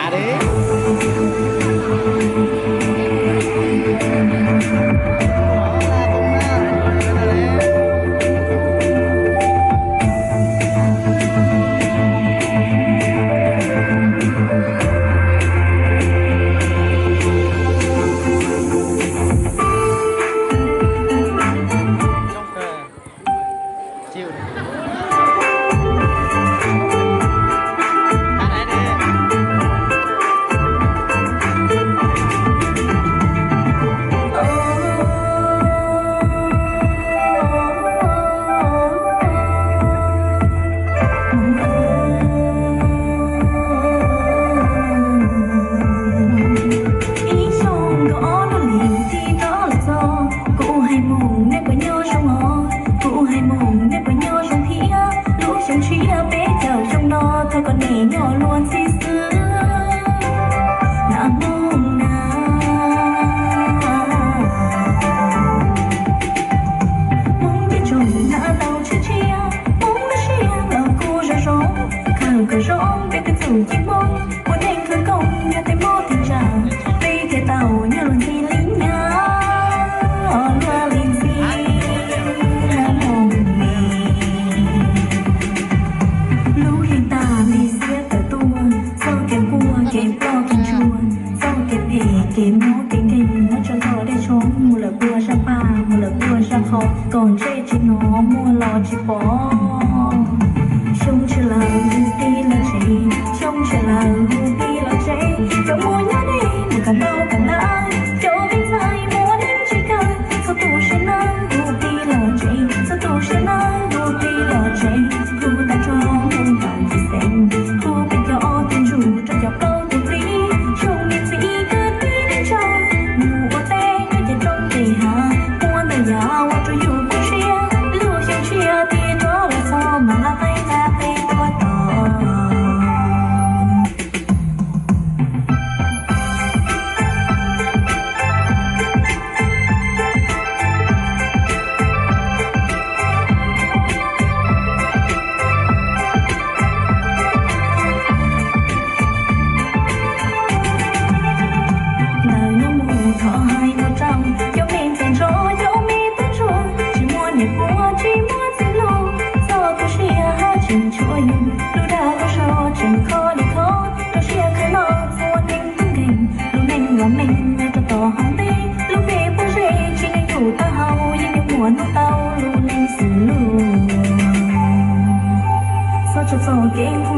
Ib xyoos nkaus ob lub hlis tib rov los txog, kuv hais mus nej puas nyob zoo os, kuv hais mus nej puas nyob zoo thiab. Lub xyoo tshiab peb caug xyoo no thov kom nej nyob luag ntxhi xwb na Hmoob na. Hmoob ncej tsoom na tau tshiab tshiab, Hmoob lub siab los kuj zoo zoo, khaws kom zoo peb tej txuj ci Hmoob, ua neej khawv koob yog tej mob tej ntsaj, peb thiaj tau nyob luag ntxhi li nyab luag li ntxhi na Hmoob. Lub hli tag li xiab tawm tuaj, txoj kev nquag kev ploj kev ntsuag, txoj kev phem kev mob kev nkeeg, muab tso txog dej tshoob mus lawm puag zaj paj, mus lawm puag zaj qhov, kom ntsej tsis hnov muag los tsis pom. Xyoo tshiab lawm hu tij los tsev, xyoo tshiab lawm hu tij los tsev, cov muaj nyob deb mus kawm ntau kawm ntawv, cov me ntxhais muaj neej tsis kawg, txhua tus sawv daws hu tij los tsev, txhua tus sawv daws hu tij los tsev, hu tag nrho mus ntaus yim xees, hu peb cov ob tug ntsuj rau cov plaub tug plig, xyoo me txiv kwv tij neej tsa, mus ua teb nyob ces rooj ces hav, muab ntau yam ua rau yus tu siab, lub xyoo tshiab tib rov los txog mam li qhia qhia peb tuaj tos. Ntawm no mus thov hais ua tsaug cov me ntxhais nrog cov me tub ntsuag, tsis muaj niam puav tsis muaj txiv hluas, txoj tu siab haj tseem tshuav yus, lub dag lub zog tseem kho li kho, rau siab khwv noj txhua teev tub nkeeg, lub neej los meej nyob rau tom hauv ntej, lub npe pob zeb tsis nyob yus taub hau, yeej yuav muaj hnub tau lub neej xws luag. Txhob tso txoj kev nquag.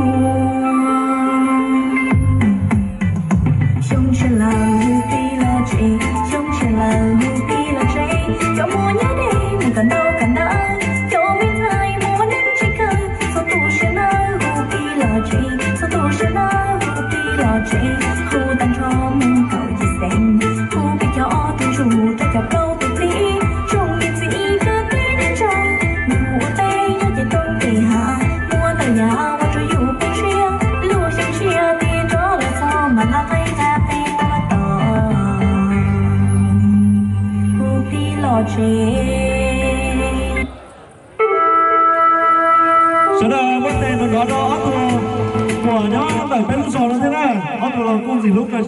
Xyoo tshiab lawm hu tij los tsev, xyoo tshiab lawm hu tij los tsev, cov muaj nyob deb mus kawm ntau kawm ntawv, cov me ntxhais muaj neej tsis kawg, txhua tus sawv daws hu tij los tsev, txhua tus sawv daws hu tij los tsev, hu tag nrho mus ntaus yim xees, hu peb cov ob tug ntsuj rau cov plaub tug plig, tsoom niam txiv kwv tij neej tsa, mus ua teb nyob ces rooj ces hav, muab ntau yam ua rau yus tu siab, lub xyoo tshiab tib rov los txog mam li qhia qhia peb tuaj tos. Hu tij los tsev. Sawv daws muab tes nrov nrov rau ob tug uas nyob ntawm peb lub zos no thiab na, ob tug los kuj ntxim hlub kawg.